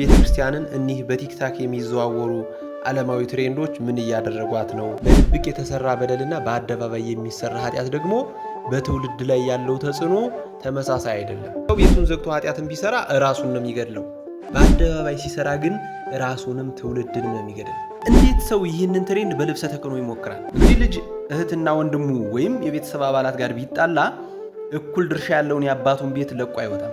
ቤተክርስቲያንን እኒህ በ TikTok የሚዘዋወሩ ዓለማዊ trend ኦች ምን እያደረጓት ነው? በድብቅ የተሰራ በደልና በአደባባይ የሚሰራ ኃጢአት ደግሞ በትውልድ ላይ ያለው ተጽዕኖ ተመሳሳይ አይደለም። ሰው ቤቱን ዘግቶ ኃጢአትን ቢሰራ ራሱን ነው የሚገድለው። በአደባባይ ሲሰራ ግን ራሱንም ትውልድንም ነው የሚገድል። እንዴት ሰው ይህንን trend በልብሰ ተክህኖ ይሞክራል? እንግዲህ ልጅ እህትና ወንድሙ ወይም የቤተሰብ አባላት ጋር ቢጣላ እኩል ድርሻ ያለውን የአባቱን ቤት ለቆ አይወጣም።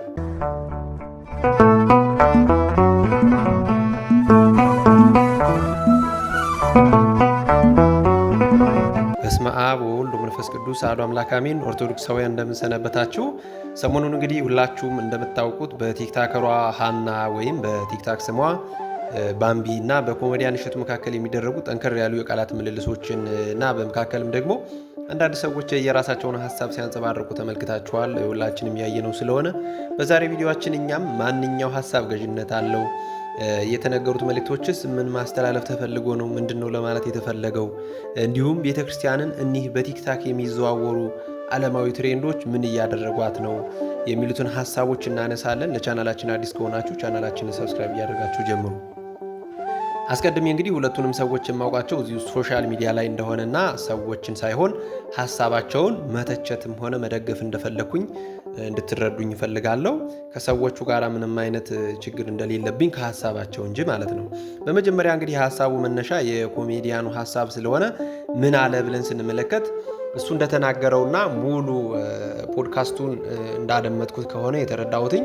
በስመ አብ ወወልድ ወመንፈስ ቅዱስ አሐዱ አምላክ አሜን። ኦርቶዶክሳውያን እንደምንሰነበታችሁ። ሰሞኑን እንግዲህ ሁላችሁም እንደምታውቁት በቲክታከሯ ሀና ወይም በ TikTok ስሟ ባምቢ እና በኮሜዲያን እሸቱ መካከል የሚደረጉ ጠንከር ያሉ የቃላት ምልልሶችን እና በመካከልም ደግሞ አንዳንድ ሰዎች የራሳቸውን ሀሳብ ሲያንጸባርቁ ተመልክታችኋል። ሁላችንም ያየነው ስለሆነ በዛሬ ቪዲዮአችን እኛም ማንኛው ሀሳብ ገዥነት አለው፣ የተነገሩት መልእክቶችስ ምን ማስተላለፍ ተፈልጎ ነው፣ ምንድን ነው ለማለት የተፈለገው፣ እንዲሁም ቤተክርስቲያንን እኒህ በ TikTok የሚዘዋወሩ ዓለማዊ trend ኦች ምን እያደረጓት ነው የሚሉትን ሀሳቦች እናነሳለን። ለቻናላችን አዲስ ከሆናችሁ ቻናላችንን subscribe እያደረጋችሁ ጀምሩ። አስቀድሜ እንግዲህ ሁለቱንም ሰዎች የማውቃቸው እዚሁ social media ላይ እንደሆነና ሰዎችን ሳይሆን ሀሳባቸውን መተቸትም ሆነ መደገፍ እንደፈለኩኝ እንድትረዱኝ እፈልጋለሁ። ከሰዎቹ ጋር ምንም አይነት ችግር እንደሌለብኝ ከሀሳባቸው እንጂ ማለት ነው። በመጀመሪያ እንግዲህ የሀሳቡ መነሻ የኮሜዲያኑ ሀሳብ ስለሆነ ምን አለ ብለን ስንመለከት እሱ እንደተናገረውና ሙሉ ፖድካስቱን እንዳደመጥኩት ከሆነ የተረዳሁትኝ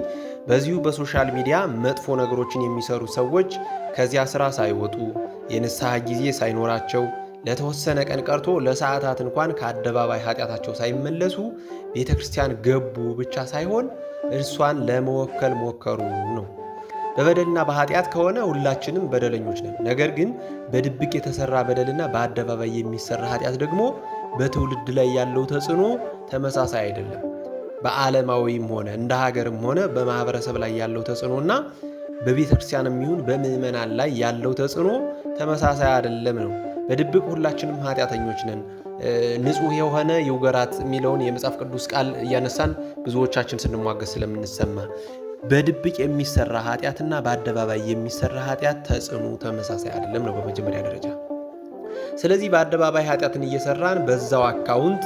በዚሁ በ social media መጥፎ ነገሮችን የሚሰሩ ሰዎች ከዚያ ስራ ሳይወጡ የንስሐ ጊዜ ሳይኖራቸው ለተወሰነ ቀን ቀርቶ ለሰዓታት እንኳን ከአደባባይ ኃጢአታቸው ሳይመለሱ ቤተክርስቲያን ገቡ ብቻ ሳይሆን እርሷን ለመወከል ሞከሩ ነው። በበደልና በኃጢአት ከሆነ ሁላችንም በደለኞች ነን። ነገር ግን በድብቅ የተሰራ በደልና በአደባባይ የሚሰራ ኃጢአት ደግሞ በትውልድ ላይ ያለው ተጽዕኖ ተመሳሳይ አይደለም። በዓለማዊም ሆነ እንደ ሀገርም ሆነ በማህበረሰብ ላይ ያለው ተጽዕኖና በቤተክርስቲያንም ይሁን በምዕመናን ላይ ያለው ተጽዕኖ ተመሳሳይ አይደለም ነው። በድብቅ ሁላችንም ኃጢአተኞች ነን። ንጹሕ የሆነ ይውገራት የሚለውን የመጽሐፍ ቅዱስ ቃል እያነሳን ብዙዎቻችን ስንሟገስ ስለምንሰማ በድብቅ የሚሰራ ኃጢአትና በአደባባይ የሚሰራ ኃጢአት ተጽዕኖ ተመሳሳይ አይደለም ነው በመጀመሪያ ደረጃ። ስለዚህ በአደባባይ ኃጢአትን እየሰራን በዛው account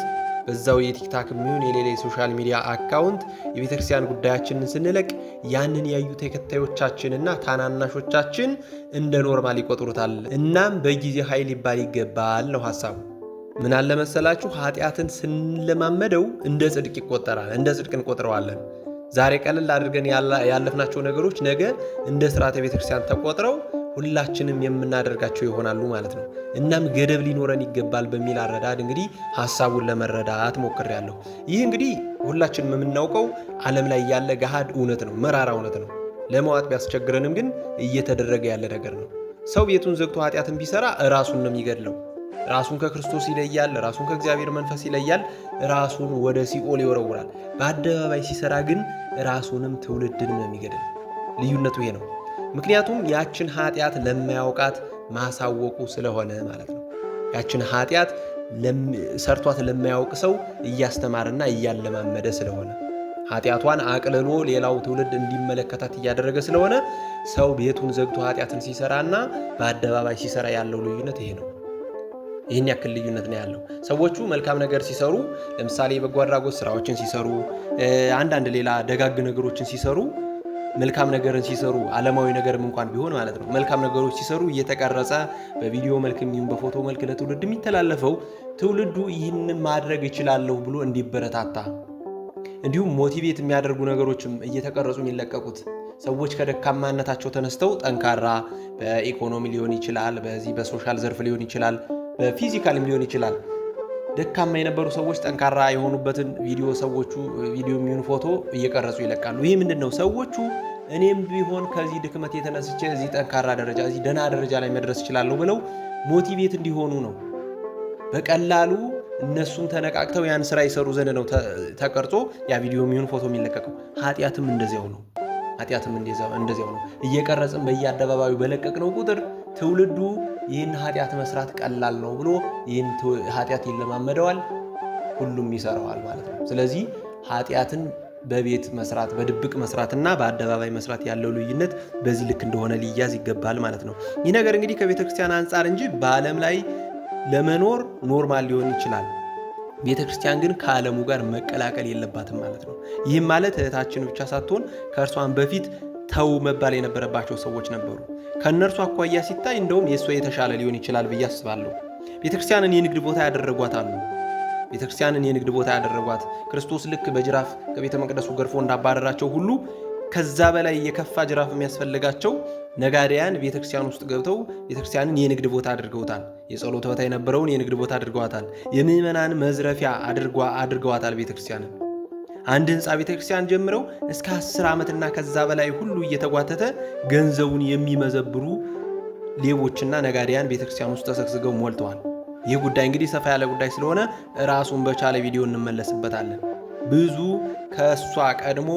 በዛው የ TikTok የሚሆን የሌላ የ social media account የቤተክርስቲያን ጉዳያችንን ስንለቅ ያንን ያዩ ተከታዮቻችንና ታናናሾቻችን እንደ normal ይቆጥሩታል። እናም በጊዜ ኃይል ሊባል ይገባል ነው ሀሳቡ። ምን አለ መሰላችሁ፣ ኃጢአትን ስንለማመደው እንደ ጽድቅ ይቆጠራል፣ እንደ ጽድቅ እንቆጥረዋለን። ዛሬ ቀለል አድርገን ያለፍናቸው ነገሮች ነገ እንደ ስርዓተ ቤተክርስቲያን ተቆጥረው ሁላችንም የምናደርጋቸው ይሆናሉ ማለት ነው። እናም ገደብ ሊኖረን ይገባል በሚል አረዳድ እንግዲህ ሀሳቡን ለመረዳት ሞክሬያለሁ። ይህ እንግዲህ ሁላችንም የምናውቀው ዓለም ላይ ያለ ገሃድ እውነት ነው፣ መራራ እውነት ነው። ለመዋጥ ቢያስቸግረንም ግን እየተደረገ ያለ ነገር ነው። ሰው ቤቱን ዘግቶ ኃጢአትን ቢሰራ ራሱን ነው የሚገድለው። ራሱን ከክርስቶስ ይለያል፣ ራሱን ከእግዚአብሔር መንፈስ ይለያል፣ ራሱን ወደ ሲኦል ይወረውራል። በአደባባይ ሲሰራ ግን ራሱንም ትውልድንም ነው የሚገድል። ልዩነቱ ይሄ ነው። ምክንያቱም ያችን ኃጢአት ለማያውቃት ማሳወቁ ስለሆነ ማለት ነው። ያችን ኃጢአት ሰርቷት ለማያውቅ ሰው እያስተማረና እያለማመደ ስለሆነ ኃጢአቷን አቅልሎ ሌላው ትውልድ እንዲመለከታት እያደረገ ስለሆነ ሰው ቤቱን ዘግቶ ኃጢአትን ሲሰራና በአደባባይ ሲሰራ ያለው ልዩነት ይሄ ነው። ይህን ያክል ልዩነት ነው ያለው። ሰዎቹ መልካም ነገር ሲሰሩ፣ ለምሳሌ የበጎ አድራጎት ስራዎችን ሲሰሩ፣ አንዳንድ ሌላ ደጋግ ነገሮችን ሲሰሩ፣ መልካም ነገርን ሲሰሩ፣ ዓለማዊ ነገርም እንኳን ቢሆን ማለት ነው፣ መልካም ነገሮች ሲሰሩ እየተቀረጸ በቪዲዮ መልክ ይሁን በፎቶ መልክ ለትውልድ የሚተላለፈው ትውልዱ ይህንን ማድረግ እችላለሁ ብሎ እንዲበረታታ፣ እንዲሁም motivate የሚያደርጉ ነገሮችም እየተቀረጹ የሚለቀቁት ሰዎች ከደካማነታቸው ተነስተው ጠንካራ በኢኮኖሚ ሊሆን ይችላል፣ በዚህ በ social ዘርፍ ሊሆን ይችላል፣ በ physical ም ሊሆን ይችላል። ደካማ የነበሩ ሰዎች ጠንካራ የሆኑበትን ቪዲዮ ሰዎቹ ቪዲዮ የሚሆን ፎቶ እየቀረጹ ይለቃሉ። ይህ ምንድን ነው? ሰዎቹ እኔም ቢሆን ከዚህ ድክመት የተነስቼ እዚህ ጠንካራ ደረጃ እዚህ ደህና ደረጃ ላይ መድረስ እችላለሁ ብለው motivate እንዲሆኑ ነው። በቀላሉ እነሱም ተነቃቅተው ያን ስራ ይሰሩ ዘንድ ነው ተቀርጾ ያ ቪዲዮ የሚሆን ፎቶ የሚለቀቀው። ኃጢአትም እንደዚያው ነው። ኃጢአትም እንደዚያው ነው። እየቀረጽን በየአደባባዩ በለቀቅነው ቁጥር ትውልዱ ይህን ኃጢአት መስራት ቀላል ነው ብሎ ይህን ኃጢአት ይለማመደዋል፣ ሁሉም ይሰራዋል ማለት ነው። ስለዚህ ኃጢአትን በቤት መስራት፣ በድብቅ መስራትና በአደባባይ መስራት ያለው ልዩነት በዚህ ልክ እንደሆነ ሊያዝ ይገባል ማለት ነው። ይህ ነገር እንግዲህ ከቤተ ክርስቲያን አንጻር እንጂ በዓለም ላይ ለመኖር normal ሊሆን ይችላል። ቤተ ክርስቲያን ግን ከዓለሙ ጋር መቀላቀል የለባትም ማለት ነው። ይህም ማለት እህታችን ብቻ ሳትሆን ከእርሷን በፊት ተው መባል የነበረባቸው ሰዎች ነበሩ። ከእነርሱ አኳያ ሲታይ እንደውም የእሷ የተሻለ ሊሆን ይችላል ብዬ አስባለሁ። ቤተ ክርስቲያንን የንግድ ቦታ ያደረጓት አሉ። ቤተ ክርስቲያንን የንግድ ቦታ ያደረጓት ክርስቶስ ልክ በጅራፍ ከቤተ መቅደሱ ገርፎ እንዳባረራቸው ሁሉ ከዛ በላይ የከፋ ጅራፍ የሚያስፈልጋቸው ነጋዴያን ቤተ ክርስቲያን ውስጥ ገብተው ቤተ ክርስቲያንን የንግድ ቦታ አድርገውታል። የጸሎት ቦታ የነበረውን የንግድ ቦታ አድርገዋታል። የምዕመናን መዝረፊያ አድርገዋታል ቤተ ክርስቲያንን። አንድ ህንፃ ቤተ ክርስቲያን ጀምረው እስከ 10 ዓመትና ከዛ በላይ ሁሉ እየተጓተተ ገንዘቡን የሚመዘብሩ ሌቦችና ነጋዴያን ቤተ ክርስቲያን ውስጥ ተሰግስገው ሞልተዋል። ይህ ጉዳይ እንግዲህ ሰፋ ያለ ጉዳይ ስለሆነ ራሱን በቻለ ቪዲዮ እንመለስበታለን። ብዙ ከእሷ ቀድሞ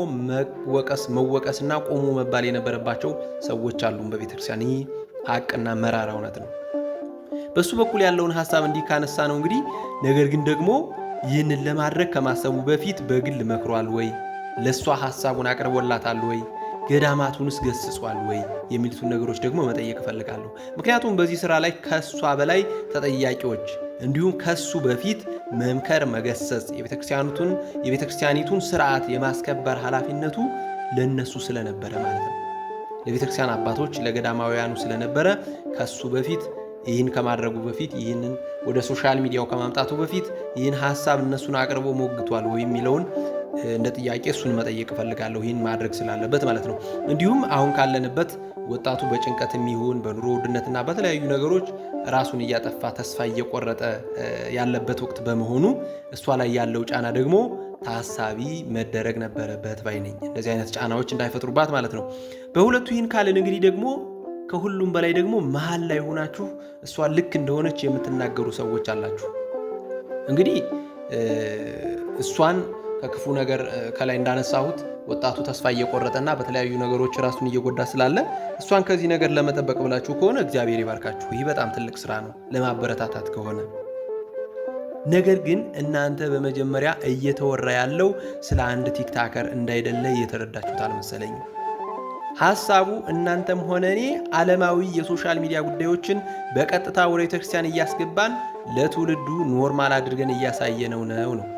መወቀስና ቆሙ መባል የነበረባቸው ሰዎች አሉ በቤተ ክርስቲያን። ይህ ሀቅና መራራ እውነት ነው። በሱ በኩል ያለውን ሀሳብ እንዲህ ካነሳ ነው እንግዲህ፣ ነገር ግን ደግሞ ይህንን ለማድረግ ከማሰቡ በፊት በግል መክሯል ወይ? ለእሷ ሀሳቡን አቅርቦላታል ወይ? ገዳማቱንስ ገስጿል ወይ? የሚሉትን ነገሮች ደግሞ መጠየቅ እፈልጋለሁ። ምክንያቱም በዚህ ስራ ላይ ከእሷ በላይ ተጠያቂዎች እንዲሁም ከሱ በፊት መምከር፣ መገሰጽ፣ የቤተክርስቲያኒቱን ስርዓት የማስከበር ኃላፊነቱ ለነሱ ስለነበረ ማለት ነው። ለቤተክርስቲያን አባቶች ለገዳማውያኑ ስለነበረ ከሱ በፊት ይህን ከማድረጉ በፊት፣ ይህንን ወደ social media ው ከማምጣቱ በፊት ይህን ሀሳብ እነሱን አቅርቦ ሞግቷል ወይ የሚለውን እንደ ጥያቄ እሱን መጠየቅ እፈልጋለሁ። ይህን ማድረግ ስላለበት ማለት ነው። እንዲሁም አሁን ካለንበት ወጣቱ በጭንቀትም ይሁን በኑሮ ውድነትና በተለያዩ ነገሮች ራሱን እያጠፋ ተስፋ እየቆረጠ ያለበት ወቅት በመሆኑ እሷ ላይ ያለው ጫና ደግሞ ታሳቢ መደረግ ነበረበት ባይ ነኝ። እንደዚህ አይነት ጫናዎች እንዳይፈጥሩባት ማለት ነው። በሁለቱ ይህን ካልን እንግዲህ ደግሞ ከሁሉም በላይ ደግሞ መሀል ላይ ሆናችሁ እሷ ልክ እንደሆነች የምትናገሩ ሰዎች አላችሁ። እንግዲህ እሷን ከክፉ ነገር ከላይ እንዳነሳሁት ወጣቱ ተስፋ እየቆረጠና በተለያዩ ነገሮች ራሱን እየጎዳ ስላለ እሷን ከዚህ ነገር ለመጠበቅ ብላችሁ ከሆነ እግዚአብሔር ይባርካችሁ። ይህ በጣም ትልቅ ስራ ነው ለማበረታታት ከሆነ። ነገር ግን እናንተ በመጀመሪያ እየተወራ ያለው ስለ አንድ TikToker እንዳይደለ እየተረዳችሁት አልመሰለኝም። ሐሳቡ እናንተም ሆነ እኔ ዓለማዊ የ social media ጉዳዮችን በቀጥታ ወደ ቤተክርስቲያን እያስገባን ለትውልዱ normal አድርገን እያሳየነው ነው።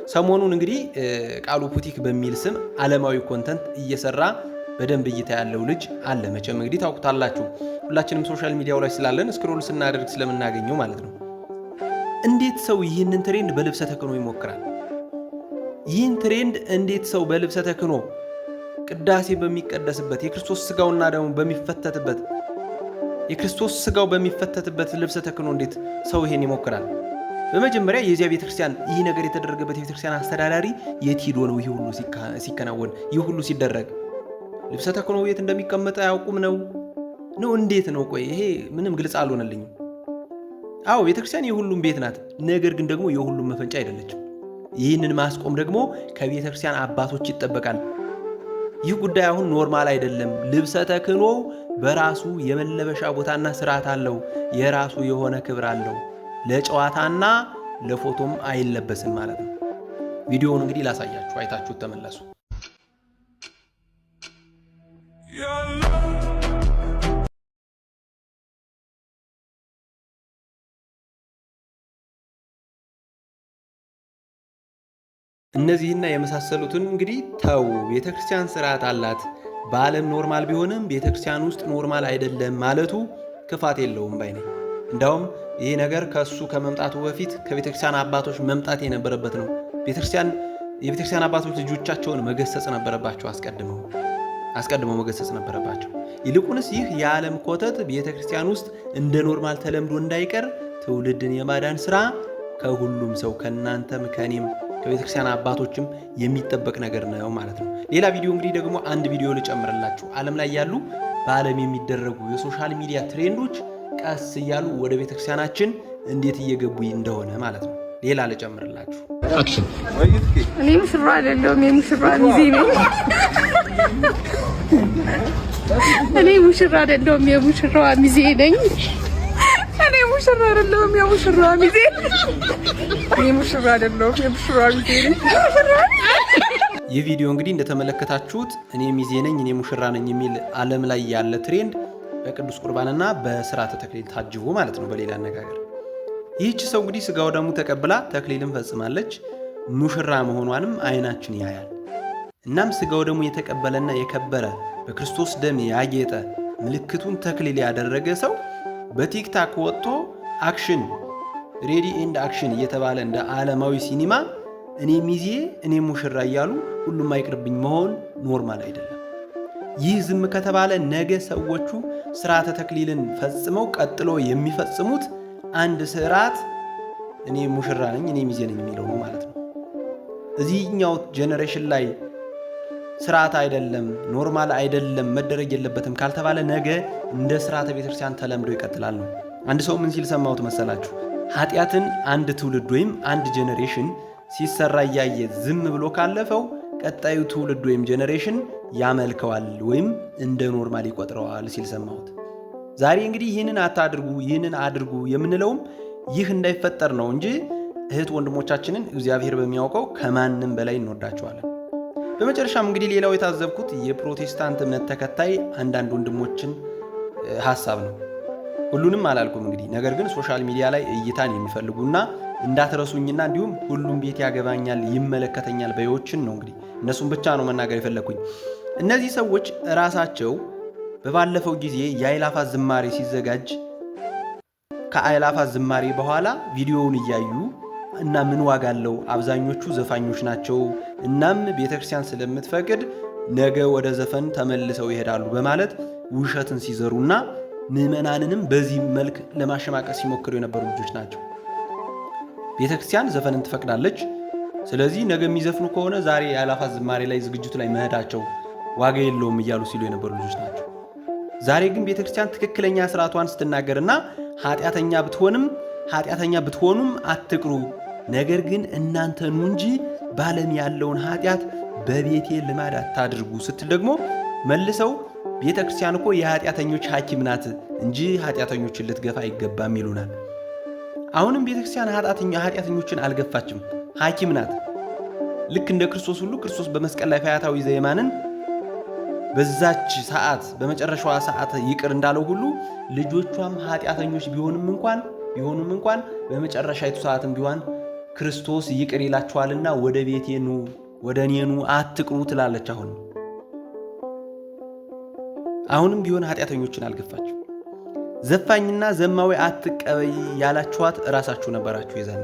ሰሞኑን እንግዲህ ቃሉ ፑቲክ በሚል ስም ዓለማዊ content እየሰራ በደንብ እይታ ያለው ልጅ አለ። መቼም እንግዲህ ታውቁታላችሁ። ሁላችንም social media ው ላይ ስላለን scroll ስናደርግ ስለምናገኘው ማለት ነው። እንዴት ሰው ይህንን trend በልብሰ ተክህኖ ይሞክራል? ይህን trend እንዴት ሰው በልብሰ ተክህኖ ቅዳሴ በሚቀደስበት፣ የክርስቶስ ስጋውና ደሙ በሚፈተትበት፣ የክርስቶስ ስጋው በሚፈተትበት ልብሰ ተክህኖ እንዴት ሰው ይሄን ይሞክራል? በመጀመሪያ የዚያ ቤተክርስቲያን፣ ይህ ነገር የተደረገበት የቤተክርስቲያን አስተዳዳሪ የት ሂዶ ነው ይህ ሁሉ ሲከናወን፣ ይህ ሁሉ ሲደረግ? ልብሰ ተክህኖ የት እንደሚቀመጥ አያውቁም ነው እንዴት ነው? ቆይ ይሄ ምንም ግልጽ አልሆነልኝም። አዎ፣ ቤተክርስቲያን የሁሉም ቤት ናት። ነገር ግን ደግሞ የሁሉም መፈንጫ አይደለችም። ይህንን ማስቆም ደግሞ ከቤተክርስቲያን አባቶች ይጠበቃል። ይህ ጉዳይ አሁን normal አይደለም። ልብሰ ተክህኖ በራሱ የመለበሻ ቦታና ስርዓት አለው። የራሱ የሆነ ክብር አለው። ለጨዋታና ለፎቶም አይለበስም ማለት ነው። ቪዲዮውን እንግዲህ ላሳያችሁ፣ አይታችሁት ተመለሱ። እነዚህና የመሳሰሉትን እንግዲህ ተው። ቤተክርስቲያን ስርዓት አላት። በዓለም normal ቢሆንም ቤተክርስቲያን ውስጥ normal አይደለም ማለቱ ክፋት የለውም ባይ ነኝ። እንዳውም ይህ ነገር ከእሱ ከመምጣቱ በፊት ከቤተክርስቲያን አባቶች መምጣት የነበረበት ነው። የቤተክርስቲያን አባቶች ልጆቻቸውን መገሰጽ ነበረባቸው፣ አስቀድመው መገሰጽ ነበረባቸው። ይልቁንስ ይህ የዓለም ኮተት ቤተክርስቲያን ውስጥ እንደ normal ተለምዶ እንዳይቀር ትውልድን የማዳን ስራ ከሁሉም ሰው፣ ከእናንተም፣ ከእኔም፣ ከቤተክርስቲያን አባቶችም የሚጠበቅ ነገር ነው ማለት ነው። ሌላ ቪዲዮ እንግዲህ ደግሞ አንድ ቪዲዮ ልጨምርላችሁ። ዓለም ላይ ያሉ፣ በዓለም የሚደረጉ የ social media trend ኦች ቀስ እያሉ ወደ ቤተክርስቲያናችን እንዴት እየገቡ እንደሆነ ማለት ነው። ሌላ ልጨምርላችሁ። እኔ ሙሽራ አይደለሁም፣ የሙሽራ ሚዜ ነኝ። እኔ ሙሽራ አይደለሁም፣ የሙሽራዋ ሚዜ ነኝ። እኔ ሙሽራ አይደለሁም፣ የሙሽራዋ ሚዜ። እኔ ሙሽራ አይደለሁም፣ የሙሽራዋ ሚዜ ነኝ። ይህ ቪዲዮ እንግዲህ እንደተመለከታችሁት እኔ ሚዜ ነኝ፣ እኔ ሙሽራ ነኝ የሚል ዓለም ላይ ያለ trend በቅዱስ ቁርባንና በስርዓተ ተክሊል ታጅቦ ማለት ነው። በሌላ አነጋገር ይህች ሰው እንግዲህ ስጋ ወደሙ ተቀብላ ተክሊልን ፈጽማለች። ሙሽራ መሆኗንም አይናችን ያያል። እናም ስጋ ወደሙ የተቀበለና የከበረ፣ በክርስቶስ ደም ያጌጠ፣ ምልክቱን ተክሊል ያደረገ ሰው በ TikTok ወጥቶ action፣ ready and action እየተባለ እንደ ዓለማዊ ሲኒማ እኔ ሚዜ፣ እኔ ሙሽራ እያሉ ሁሉም አይቅርብኝ መሆን normal አይደለም። ይህ ዝም ከተባለ ነገ ሰዎቹ ስርዓተ ተክሊልን ፈጽመው ቀጥሎ የሚፈጽሙት አንድ ስርዓት እኔ ሙሽራ ነኝ፣ እኔ ሚዜ ነኝ የሚለው ነው ማለት ነው። እዚህኛው generation ላይ ስርዓት አይደለም፣ normal አይደለም፣ መደረግ የለበትም ካልተባለ ነገ እንደ ስርዓተ ቤተክርስቲያን ተለምዶ ይቀጥላል ነው። አንድ ሰው ምን ሲል ሰማሁት መሰላችሁ? ኃጢአትን አንድ ትውልድ ወይም አንድ generation ሲሰራ እያየ ዝም ብሎ ካለፈው ቀጣዩ ትውልድ ወይም generation ያመልከዋል ወይም እንደ normal ይቆጥረዋል ሲል ሰማሁት። ዛሬ እንግዲህ ይህንን አታድርጉ፣ ይህንን አድርጉ የምንለውም ይህ እንዳይፈጠር ነው እንጂ እህት ወንድሞቻችንን እግዚአብሔር በሚያውቀው ከማንም በላይ እንወዳቸዋለን። በመጨረሻም እንግዲህ ሌላው የታዘብኩት የፕሮቴስታንት እምነት ተከታይ አንዳንድ ወንድሞችን ሀሳብ ነው። ሁሉንም አላልኩም እንግዲህ፣ ነገር ግን social media ላይ እይታን የሚፈልጉና እንዳትረሱኝና እንዲሁም ሁሉም ቤት ያገባኛል፣ ይመለከተኛል ባዮችን ነው፣ እንግዲህ እነሱን ብቻ ነው መናገር የፈለግኩኝ። እነዚህ ሰዎች ራሳቸው በባለፈው ጊዜ የአእላፋት ዝማሬ ሲዘጋጅ ከአእላፋት ዝማሬ በኋላ ቪዲዮውን እያዩ እና ምን ዋጋ አለው፣ አብዛኞቹ ዘፋኞች ናቸው፣ እናም ቤተክርስቲያን ስለምትፈቅድ ነገ ወደ ዘፈን ተመልሰው ይሄዳሉ በማለት ውሸትን ሲዘሩና ምዕመናንንም በዚህ መልክ ለማሸማቀቅ ሲሞክሩ የነበሩ ልጆች ናቸው። ቤተክርስቲያን ዘፈንን ትፈቅዳለች። ስለዚህ ነገ የሚዘፍኑ ከሆነ ዛሬ የአእላፋት ዝማሬ ላይ ዝግጅቱ ላይ መሄዳቸው ዋጋ የለውም እያሉ ሲሉ የነበሩ ልጆች ናቸው። ዛሬ ግን ቤተክርስቲያን ትክክለኛ ስርዓቷን ስትናገርና ኃጢአተኛ ብትሆንም፣ ኃጢአተኛ ብትሆኑም አትቅሩ፣ ነገር ግን እናንተ ኑ እንጂ በዓለም ያለውን ኃጢአት በቤቴ ልማድ አታድርጉ ስትል ደግሞ መልሰው ቤተ ክርስቲያን እኮ የኃጢአተኞች ሐኪም ናት እንጂ ኃጢአተኞችን ልትገፋ አይገባም ይሉናል። አሁንም ቤተ ክርስቲያን ኃጢአተኞችን አልገፋችም፣ ሐኪም ናት። ልክ እንደ ክርስቶስ ሁሉ ክርስቶስ በመስቀል ላይ ፈያታዊ ዘየማንን በዛች ሰዓት፣ በመጨረሻዋ ሰዓት ይቅር እንዳለው ሁሉ ልጆቿም ኃጢአተኞች ቢሆኑም እንኳን በመጨረሻይቱ ሰዓትም ቢሆን ክርስቶስ ይቅር ይላችኋልና ወደ ቤቴ ኑ፣ ወደ እኔ ኑ፣ አትቅሩ ትላለች። አሁንም ቢሆን ኃጢአተኞችን አልገፋችም። ዘፋኝና ዘማዊ አትቀበይ ያላችኋት እራሳችሁ ነበራችሁ። የዛኔ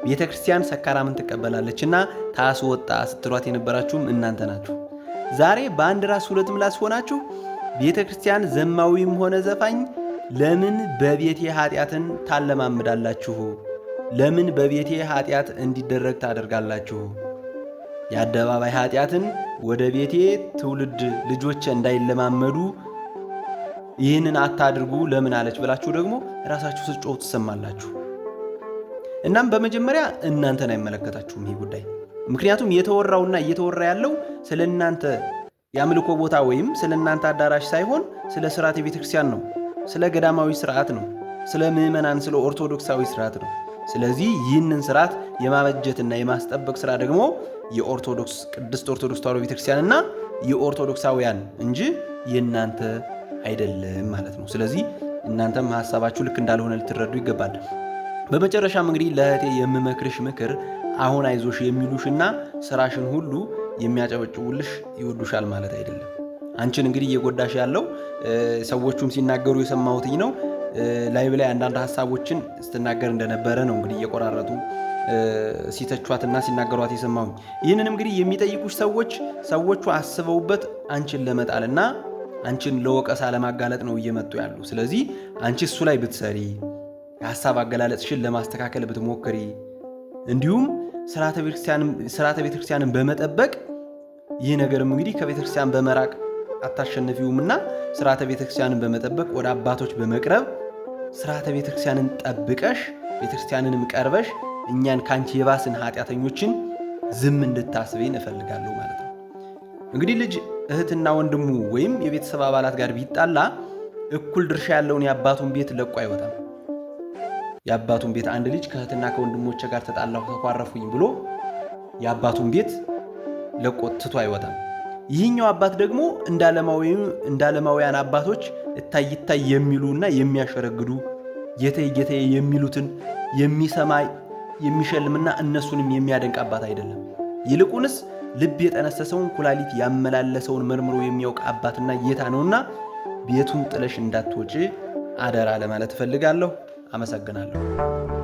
ቤተ ክርስቲያን ሰካራምን ትቀበላለችና ታስወጣ ስትሏት የነበራችሁም እናንተ ናችሁ። ዛሬ በአንድ ራስ ሁለት ምላስ ሆናችሁ ቤተ ክርስቲያን ዘማዊም ሆነ ዘፋኝ ለምን በቤቴ ኃጢአትን ታለማምዳላችሁ? ለምን በቤቴ ኃጢአት እንዲደረግ ታደርጋላችሁ? የአደባባይ ኃጢአትን ወደ ቤቴ ትውልድ ልጆች እንዳይለማመዱ ይህንን አታድርጉ ለምን አለች ብላችሁ ደግሞ ራሳችሁ ስትጮሁ ትሰማላችሁ። እናም በመጀመሪያ እናንተን አይመለከታችሁም ይህ ጉዳይ። ምክንያቱም የተወራውና እየተወራ ያለው ስለ እናንተ የአምልኮ ቦታ ወይም ስለ እናንተ አዳራሽ ሳይሆን ስለ ስርዓተ ቤተ ክርስቲያን ነው፣ ስለ ገዳማዊ ስርዓት ነው፣ ስለ ምዕመናን፣ ስለ ኦርቶዶክሳዊ ስርዓት ነው። ስለዚህ ይህንን ስርዓት የማበጀትና የማስጠበቅ ስራ ደግሞ የኦርቶዶክስ ቅድስት ኦርቶዶክስ ተዋሕዶ ቤተክርስቲያንና የኦርቶዶክሳውያን እንጂ የእናንተ አይደለም ማለት ነው። ስለዚህ እናንተም ሀሳባችሁ ልክ እንዳልሆነ ልትረዱ ይገባል። በመጨረሻም እንግዲህ ለእህቴ የምመክርሽ ምክር አሁን አይዞሽ የሚሉሽና ስራሽን ሁሉ የሚያጨበጭቡልሽ ይወዱሻል ማለት አይደለም። አንቺን እንግዲህ እየጎዳሽ ያለው ሰዎቹም ሲናገሩ የሰማሁትኝ ነው። ላይቭ ላይ አንዳንድ ሀሳቦችን ስትናገር እንደነበረ ነው እንግዲህ እየቆራረጡ ሲተቿትና ሲናገሯት የሰማሁኝ። ይህንንም እንግዲህ የሚጠይቁሽ ሰዎች ሰዎቹ አስበውበት አንቺን ለመጣልና አንቺን ለወቀሳ ለማጋለጥ ነው እየመጡ ያሉ። ስለዚህ አንቺ እሱ ላይ ብትሰሪ፣ የሀሳብ አገላለጽሽን ለማስተካከል ብትሞክሪ፣ እንዲሁም ስርዓተ ቤተክርስቲያንን በመጠበቅ፣ ይህ ነገርም እንግዲህ ከቤተክርስቲያን በመራቅ አታሸንፊውምና ስርዓተ ቤተክርስቲያንን በመጠበቅ ወደ አባቶች በመቅረብ ስርዓተ ቤተክርስቲያንን ጠብቀሽ ቤተክርስቲያንንም ቀርበሽ እኛን ከአንቺ የባስን ኃጢአተኞችን ዝም እንድታስበኝ እፈልጋለሁ ማለት ነው። እንግዲህ ልጅ እህትና ወንድሙ ወይም የቤተሰብ አባላት ጋር ቢጣላ እኩል ድርሻ ያለውን የአባቱን ቤት ለቆ አይወጣም። የአባቱን ቤት አንድ ልጅ ከእህትና ከወንድሞቼ ጋር ተጣላሁ፣ ተኳረፉኝ ብሎ የአባቱን ቤት ለቆ ትቶ አይወጣም። ይህኛው አባት ደግሞ እንደ ዓለማውያን አባቶች እታይ እታይ የሚሉና የሚያሸረግዱ ጌታዬ ጌታዬ የሚሉትን የሚሰማ የሚሸልምና እነሱንም የሚያደንቅ አባት አይደለም። ይልቁንስ ልብ የጠነሰሰውን ኩላሊት ያመላለሰውን መርምሮ የሚያውቅ አባትና ጌታ ነውና ቤቱን ጥለሽ እንዳትወጪ አደራ ለማለት እፈልጋለሁ። አመሰግናለሁ።